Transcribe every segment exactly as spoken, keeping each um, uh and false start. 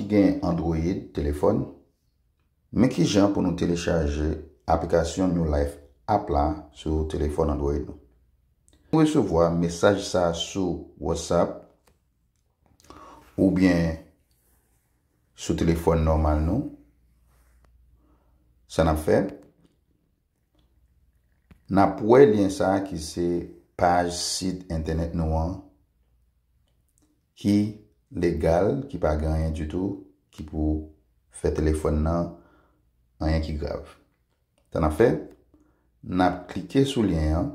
Gen Android telefòn, men ki jan pou nou telechaje aplikasyon New Life app la sou telefòn Android nou? Nou resevwa mesaj sa sou WhatsApp oubyen sou telefòn nòmal nou. Sa n ap fè, n ap wè lyen sa ki se paj sit entènèt nou an, ki legal, ki pa gen anyen ditou ki pou fè telefòn nan anyen ki grav. Sa n ap fè, n ap klike sou lyen an,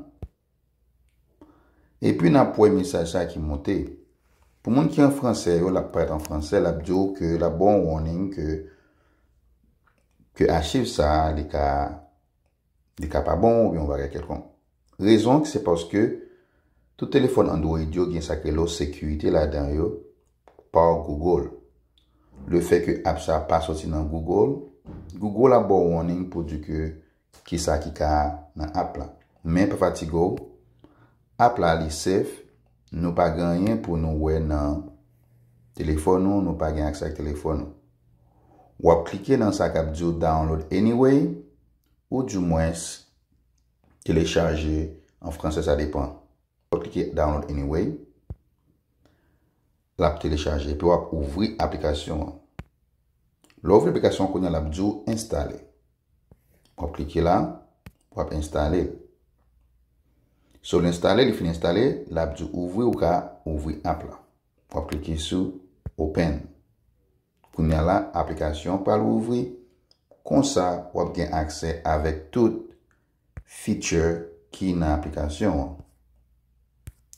epi n ap wè mesaj sa ki monte. Pou moun ki an fransè yo, l ap parèt an fransè, l ap di w ke, l ap ba w warning ke, ke achiv sa a, li ka, li ka pa bon oubyen yon bagay kèlkonk. Rezon, se paske tout telefòn Android yo gen sa k rele sekirite ladan yo pa Google. Le fè ke app sa pa soti nan Google, Google ap ba w warning pou di ke ki sa ki ka nan app la. Men pa fatige w, app la li safe, nou pa gen anyen pou nou wè nan telefòn nou, nou pa gen aksè ak telefòn nou. W ap klike nan sa k ap di w download anyway, ou dimwens telechaje, an fransè sa depan. W ap klike download anyway, l ap telechaje, epi w ap ouvri aplikasyon an. Lè w ouvri aplikasyon an, kounye a l ap di w enstale. W ap klike la, w ap enstale l. So l enstale, li fin enstale, l ap di w ouvri, ou ka ouvri app la. W ap klike sou open. Kounye a la, aplikasyon an pral ouvri. Konsa, w ap gen aksè avèk tout feature ki nan aplikasyon an.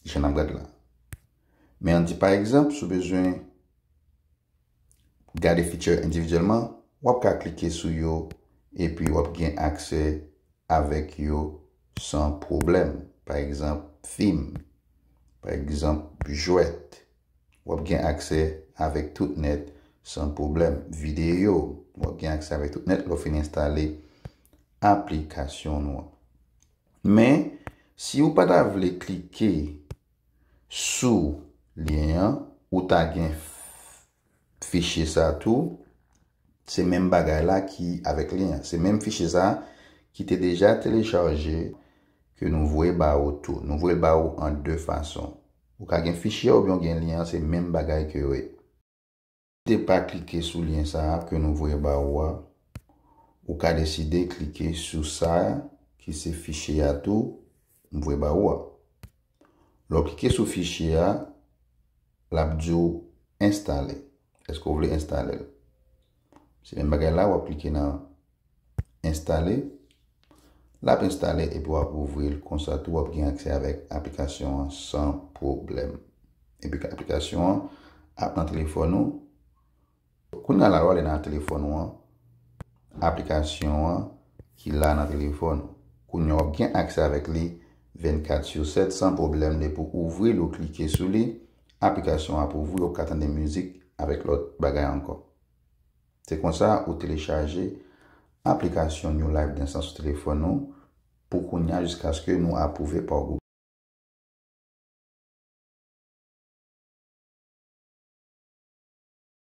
Jan n ap gad la. Men ann di pa egzanp, si w bezwen gade feature endividyèlman, w ap ka klike sou yo epi w ap gen aksè avèk yo san pwoblèm. Pa egzanp, fim, pa egzanp, jwèt. W ap gen aksè avèk tout nèt san pwoblèm. Videyo, w ap gen aksè avèk tout nèt lè w fin enstale aplikasyon nou an. Men, si w pa ta vle klike sou lyen an, ou ta gen fichye sa tou, se menm bagay la ki avèk lyen an. Se menm fichye sa ki te deja telechaje ke nou voye ba ou tou. Nou voye l ba ou an de fason. Ou ka gen fichye a oubyen w gen lyen an, se menm bagay ke yo ye. Deside pa klike sou lyen sa a ke nou voye ba ou a. Ou ka deside klike sou sa a ki se fichye a tou m voye ba ou a. Lè w klike sou fichye a, l ap di w enstale. Èske w vle enstale l? Se menm bagay la, w ap klike nan enstale. L ap enstale epi w ap ouvri l. Konsa tou, w ap gen aksè avèk aplikasyon an san pwoblèm. Epi aplikasyon an ap nan telefòn ou. Kounye a la, lè w ale nan telefòn ou an, aplikasyon an ki la nan telefòn ou. Kounye a w ap gen aksè avèk li vennkat sou sèt san pwoblèm. Depi w ouvri l, ou klike sou li, aplikasyon an ap ouvri, w ap ka tande mizik avèk lòt bagay ankò. Se konsa ou telechaje aplikasyon New Life Dance lan sou telefòn ou pou kounye a jiskaske nou apwouve pa Google.